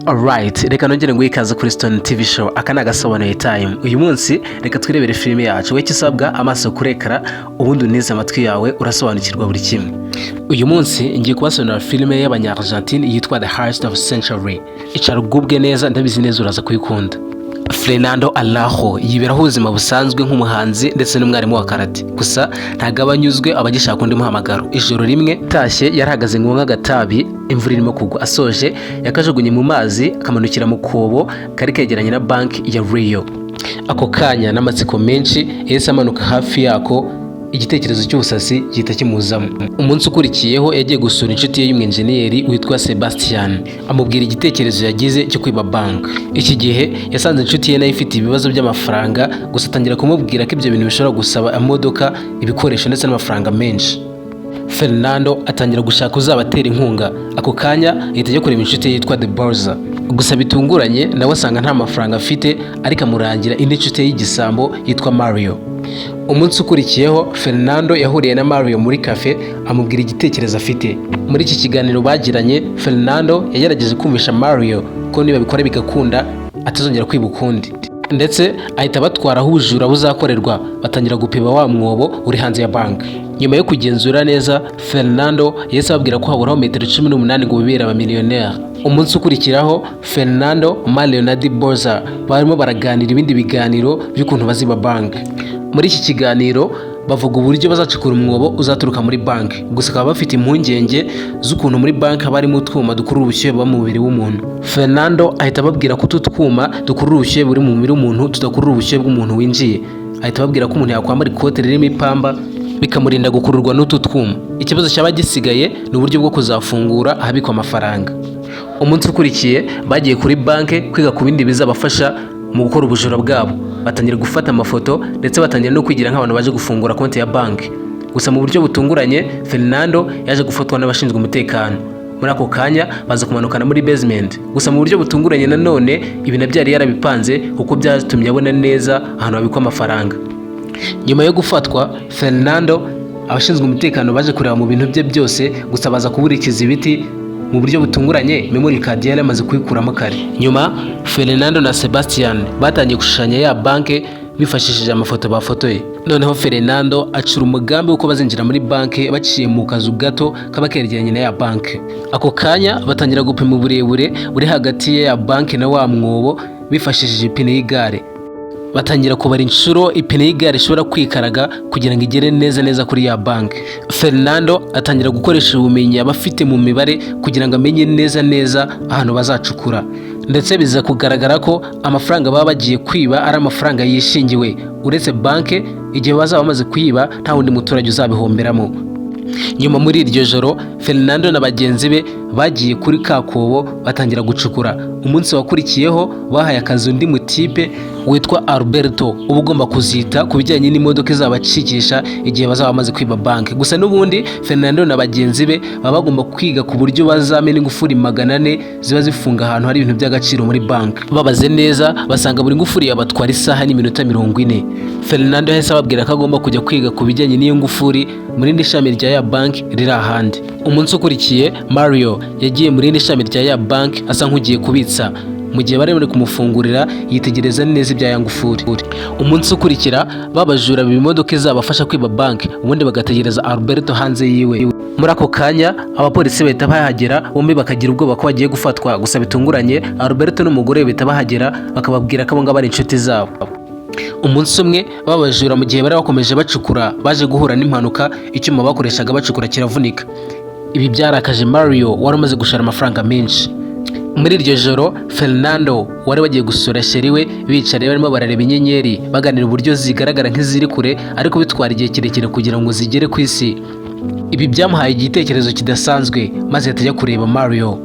Alright, reka nongere nguhe ikaze kuri Stone TV Show. Aka ni agasobanuye time. Uyu munsi reka twirebere filime yacu. Wowe icyo usabwa, amaso kuri écran, ubundi unize amatwi yawe, urasobanukirwa buri kimwe. Uyu munsi ngiye kubasobanurira filime y'Abanya-Argentine yitwa The Heist of Century. Icara ugubwe neza, ndabizi neza uraza kuyikunda. Fernando Araujo yiberaho ubuzima busanzwe nk'umuhanzi ndetse n'umwarimu wa karate. Gusa ntabwo aba anyuzwe, aba agishaka undi muhamagaro. Ijoro rimwe tashye yarahagaze ngo nk'agatabi, imvura irimo kugwa. Asoje yakajugunye mu mazi, akamanukira mu kobo kari kegeranye na banki ya Rio. Ako kanya n'amatsiko menshi yahise amanuka hafi yako, igitekerezo cy'ubusasi gihita kimuzamo. Umunsi ukurikiyeho yagiye gusura inshuti ye y'umwenjeniyeri witwa Sebastian, amubwira igitekerezo yagize cyo kwiba banki. Iki gihe yasanze inshuti ye nayo ifite ibibazo by'amafaranga, gusa atangira kumubwira ko ibyo bintu bishobora gusaba imodoka, ibikoresho ndetse n'amafaranga menshi. Fernando atangira gushaka uzabatera inkunga. Ako kanya ahita ajya kureba inshuti ye yitwa Deborza, gusa bitunguranye nawe asanga nta mafaranga afite, ariko amurangira indi nshuti ye y'igisambo yitwa Mario. Umunsi ukurikiyeho Fernando yahuriye na Mario muri cafe, amubwira igitekerezo afite. Muri iki kiganiro bagiranye, Fernando yagerageje kumvisha Mario ko niba bikora bigakunda atazongera kwiba ukundi, ndetse ahita abatwara aho ubujura buzakorerwa, batangira gupima wa mwobo uri hanze ya banki. Nyuma yo kugenzura neza, Fernando yahise ababwira ko haburaho metero 18 ngo bibere abamiliyoneri. Umunsi ukurikiraho Fernando, Mario na Deborza barimo baraganira ibindi biganiro by'ukuntu baziba banki. Muri iki kiganiro bavuga uburyo bazacukura umwobo uzaturuka muri banki, gusa bakaba bafite impungenge z'ukuntu muri banki haba harimo utwuma dukurura ubushyuhe buba mu mubiri w'umuntu. Fernando ahita ababwira ko utu twuma dukurura ubushyuhe buri mu mubiri w'umuntu tudakurura ubushyuhe bw'umuntu winjiye. Ahita ababwira ko umuntu yakwambara ikote ririmo ipamba bikamurinda gukururwa n'utu twuma. Ikibazo cyaba gisigaye ni uburyo bwo kuzafungura ahabikwa amafaranga. Umunsi ukurikiye bagiye kuri banki kwiga ku bindi bizabafasha mu gukora ubujura bwabo. Batangira gufata amafoto ndetse batangira no kwigira nk'abantu baje gufungura konti ya banki. Gusa mu buryo butunguranye Fernando yaje gufatwa n'abashinzwe umutekano. Muri ako kanya baza kumanukana muri basement. Gusa mu buryo butunguranye nanone ibi nabyo yari yarabipanze, kuko byatumye abona neza ahantu habikwa amafaranga. Nyuma yo gufatwa Fernando, abashinzwe umutekano baje kureba mu bintu bye byose, gusa baza kuburikiza ibiti. Mu buryo butunguranye memory card yari yamaze kuyikuramo kare. Nyuma Fernando na Sebastian batangiye gushushanya ya banki bifashishije amafoto bafotoye. Noneho Fernando acura umugambi w'uko bazinjira muri banki baciye mu kazu gato kaba kegeranye na ya banki. Ako kanya batangira gupima uburebure buri hagati ya banki na wa mwobo bifashishije ipine y'igare. Batangira kubara inshuro ipine y'igare ishobora kwikaraga kugira ngo igere neza neza kuri ya banki. Fernando atangira gukoresha ubumenyi aba afite mu mibare kugira ngo amenye neza neza ahantu bazacukura, ndetse biza kugaragara ko amafaranga baba bagiye kwiba ari amafaranga yishingiwe. Uretse banki, igihe bazaba bamaze kuyiba nta wundi muturage uzabihomberamo. Nyuma muri iryo joro Fernando na bagenzi be bagiye kuri ka kobo, batangira gucukura. Umunsi wakurikiyeho bahaye akazi undi mutipe witwa Alberto uba ugomba kuzita ku bijyanye n'imodoka izabacikisha igihe bazaba bamaze kwiba banki. Gusa n'ubundi Fernando na bagenzi be baba bagomba kwiga ku buryo bazamena ingufuri 400 ziba zifunga ahantu hari ibintu by'agaciro muri banki. Babaze neza basanga buri ngufuri yabatwara isaha n'iminota 40. Fernando yahise ababwira ko agomba kujya kwiga ku bijyanye n'iyo ngufuri muri rindi shami rya ya banki riri ahandi. Umunsi ukurikiye Mario yagiye muri rindi shami rya ya banki asa nk'ugiye kubitsa. Mu gihe bari bari kumufungurira yitegereza neza ibya ya ngufuri. Umunsi ukurikira babajura biba imodoka izabafasha kwiba banki, ubundi bagategereza Alberto hanze yiwe. Muri ako kanya abapolisi bahita bahagera, bombi bakagira ubwoba ko bagiye gufatwa. Gusa bitunguranye Alberto n'umugore we bahita bahagera, bakababwira ko abo ngabo ari inshuti zabo. Umunsi umwe babajura mu gihe bari bakomeje bacukura baje guhura n'impanuka, icyuma bakoreshaga bacukura kiravunika. Ibi byarakaje Mario wari umaze gushora amafaranga menshi. Muri iryo joro Fernando wari wagiye gusura chérie we bicaye barimo barareba inyenyeri, baganira uburyo zigaragara nk'iziri kure ariko bitwara igihe kirekire kugira ngo zigere ku isi. Ibi byamuhaye igitekerezo kidasanzwe maze ahita ajya kureba Mario.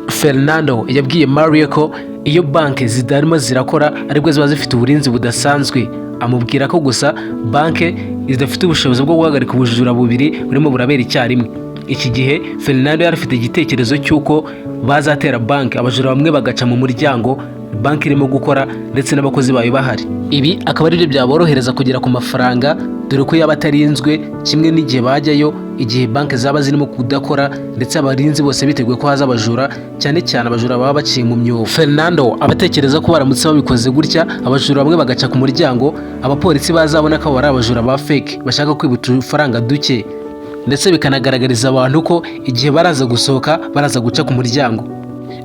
Fernando yabwiye Mario ko iyo banki zitarimo zirakora aribwo ziba zifite uburinzi budasanzwe. Amubwira ko gusa banki zidafite ubushobozi bwo guhagarika ubujura bubiri burimo burabera icyarimwe. Iki gihe Fernando yari afite igitekerezo cy'uko bazatera banki, abajura bamwe bagaca mu muryango. Banki irimo gukora ndetse n'abakozi bayo bahari. Ibi akaba aribyo byaborohereza kugera ku mafaranga, dore ko yaba atarinzwe kimwe n'igihe bajyayo igihe banki zaba zirimo kudakora, ndetse abarinzi bose biteguye ko haza abajura, cyane cyane abajura baba baciye mu myobo. Fernando abatekereza ko baramutse babikoze gutya, abajura bamwe bagaca ku muryango, abapolisi bazabona ko abo ari abajura ba fake bashaka kwiba udufaranga duke, ndetse bikanagaragariza abantu ko igihe baraza gusohoka baraza guca ku muryango.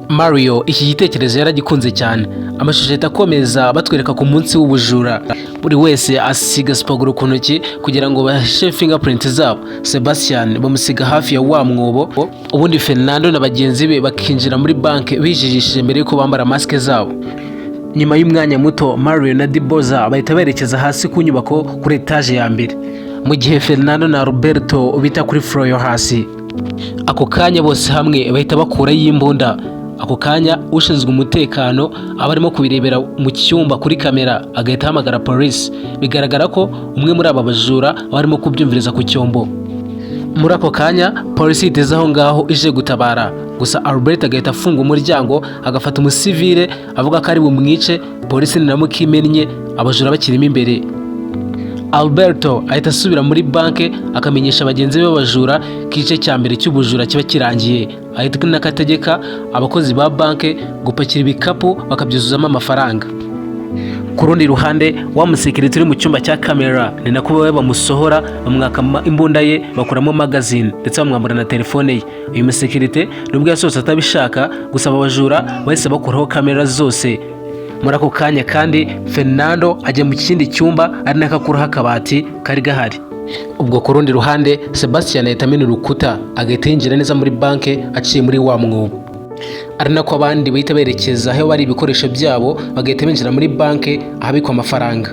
Mario iki gitekerezo yaragikunze cyane. Amashusho ahita akomeza batwereka ku munsi w'ubujura, buri wese asiga super glue ku ntoki kugira ngo bahishe fingerprint zabo. Sebastian bamusiga hafi ya wa mwobo, ubundi Fernando na bagenzi be bakinjira muri banki bijijishije mbere yuko bambara masike zabo. Nyuma y'umwanya muto, Mario na Diboza bahita berekeza hasi ku nyubako kuri etaje ya mbere, mu gihe Fernando na Roberto bita kuri floor yo hasi. Ako kanya bose hamwe bahita bakurayo imbunda. Ako kanya ushinzwe umutekano aba arimo kubirebera mu cyumba kuri kamera, agahita ahamagara polisi. Bigaragara ko umwe muri aba bajura aba arimo kubyumviriza ku cyombo. Muri ako kanya polisi iteze aho ngaho ije gutabara, gusa Albert agahita afunga umuryango, agafata umusivile avuga ko ari bumwice polisi niramuka imennye abajura bakirimo imbere. Alberto ahita asubira muri banki, akamenyesha bagenzi be b'abajura ko igice cya mbere cy'ubujura kiba kirangiye. Ahita n'akategeka abakozi ba banki gupakira ibikapu bakabyuzuzamo amafaranga. Ku rundi ruhande, wa musekirite uri mu cyumba cya kamera ni nako bawe bamusohora, bamwaka imbunda ye, bakuramo magazine, ndetse bamwambura na telefone ye. Uyu musekirite nubwo yasohotse atabishaka, gusa aba bajura bahise bakuraho kamera zose. Muri ako kanya kandi Fernando ajya mu kindi cyumba, ari nako akuraho akabati kari gahari. Ubwo ku rundi ruhande Sebastian ahita amena urukuta, agahita yinjira neza muri banki aciye muri wa mwobo, ari nako abandi bahita berekeza aho bari ibikoresho byabo, bagahita binjira muri banki ahabikwa amafaranga.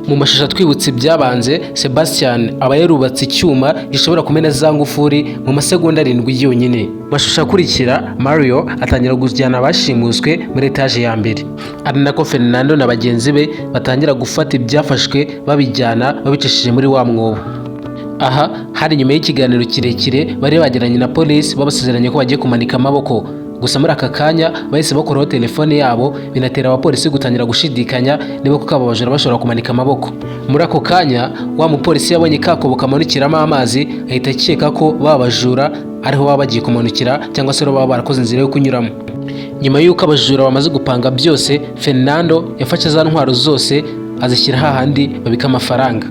Mu mashusho atwibutsa ibyabanze, Sebastian aba yarubatse icyuma gishobora kumena za ngufuri mu masegonda 7 yonyine. Mu mashusho akurikira, Mario atangira kujyana abashimuswe muri etaje ya mbere, ari nako Fernando na bagenzi be batangira gufata ibyafashwe babijyana babicishije muri wa mwobo. Aha hari nyuma y'ikiganiro kirekire bari bagiranye na polisi, babasezeranye ko bagiye kumanika amaboko. Gusa muri aka kanya bahise bakuraho telefone yabo, binatera abapolisi gutangira gushidikanya niba koko aba bajura bashobora kumanika amaboko. Muri ako kanya wa mupolisi yabonye kakobo kamanukiramo amazi, ahita akeka ko ba bajura ariho baba bagiye kumanukira, cyangwa se baba barakoze inzira yo kunyuramo. Nyuma y'uko abajura bamaze gupanga byose, Fernando yafashe za ntwaro zose azishyira hahandi babika amafaranga.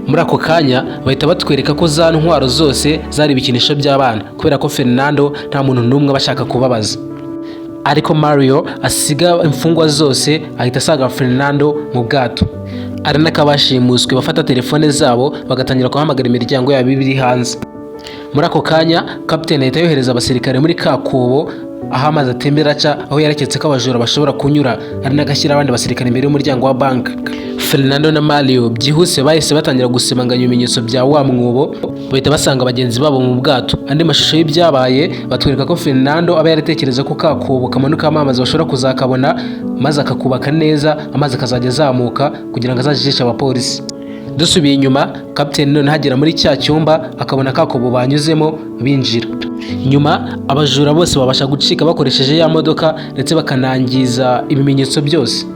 Muri ako kanya bahita batwereka ko za ntwaro zose zari ibikinisho by'abana, kubera ko Fernando nta muntu n'umwe aba ashaka kubabaza. Ariko Mario asiga imfungwa zose, ahita asaga Fernando mu bwato, ari nako abashimuswe bafata telefone zabo bagatangira guhamagara imiryango yabo iri hanze. Muri ako kanya kapitene ahita yohereza abasirikare muri ka kobo aho amazi atembera aca, aho yareketse ko abajura bashobora kunyura, ari nagashyira abandi basirikare imbere y'umuryango wa banki. Fernando na Mario byihuse bahise batangira gusibanganya ibimenyetso bya wa mwobo, bahita basanga bagenzi babo mu bwato. Andi mashusho y'ibyabaye batwereka ko Fernando aba yaratekereza ko ka kobo kamanukamo amazi bashobora kuzakabona, maze akakubaka neza, amazi akazajya azamuka kugira ngo azajijishe abapolisi. Dusubiye inyuma, kapiteni noneho agera muri cya cyumba, akabona ka kobo banyuzemo binjira. Nyuma abajura bose babasha gucika bakoresheje ya modoka, ndetse bakanangiza ibimenyetso byose.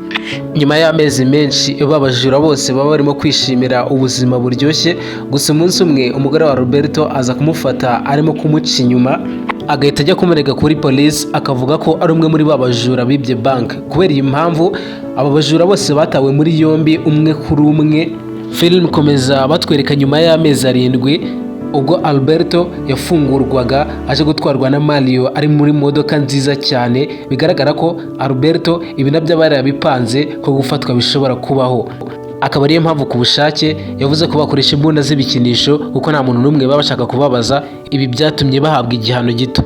Nyuma y'amezi menshi, babajura bose baba barimo kwishimira ubuzima buryoshye. Gusa umunsi umwe umugore wa Roberto aza kumufata arimo kumuca inyuma, agahita ajya kumurega kuri polisi, akavuga ko ari umwe muri ba bajura bibye banki. Kubera iyi mpamvu, aba bajura bose batawe muri yombi umwe kuri umwe. Film ikomeza batwereka nyuma y'amezi 7, ubwo Alberto yafungurwaga aje gutwarwa na Mario ari muri modoka nziza cyane. Bigaragara ko Alberto ibi nabyo aba yarabipanze ko gufatwa bishobora kubaho, akaba ariyo mpamvu ku bushake yavuze ko bakoresha imbunda z'ibikinisho, kuko nta muntu n'umwe baba bashaka kubabaza. Ibi byatumye bahabwa igihano gito.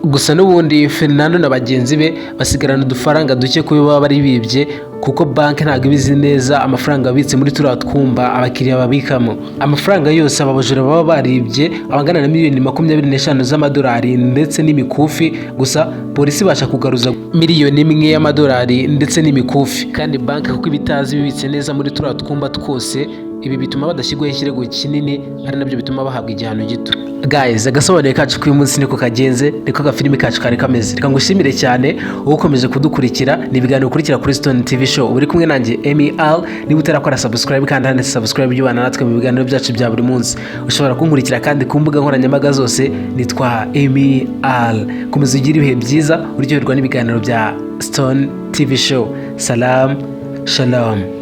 Gusa n'ubundi Fernando na bagenzi be basigarana udufaranga duke kuyo baba bari bibye, kuko banki ntabwo iba izi neza amafaranga abitse muri turiya twumba abakiriya babikamo. Amafaranga yose aba bajura baba baribye aba angana na miliyoni 25 z'amadolari ndetse n'imikufi. Gusa polisi ibasha kugaruza miliyoni 1 y'amadolari ndetse n'imikufi, kandi banki kuko iba itazi ibibitse neza muri turiya twumba twose. Ibi bituma badashyirwaho ikirego kinini, ari nabyo bituma bahabwa igihano gito. Guys, agasobanuye kacu k'uyu munsi niko kagenze, niko gafilimi kacu kari kameze. Reka ngushimire cyane wowe ukomeje kudukurikira. Ni ibiganiro ukurikira kuri Stone TV Show, uri kumwe nanjye MEL. Niba utarakora subscribe, kandi handitse subscribe, ujye ubana natwe mu biganiro byacu bya buri munsi. Ushobora kunkurikira kandi ku mbuga nkoranyambaga zose nitwa MEL. Komeza ugire ibihe byiza, uryoherwa n'ibiganiro bya Stone TV Show. Salam shalom.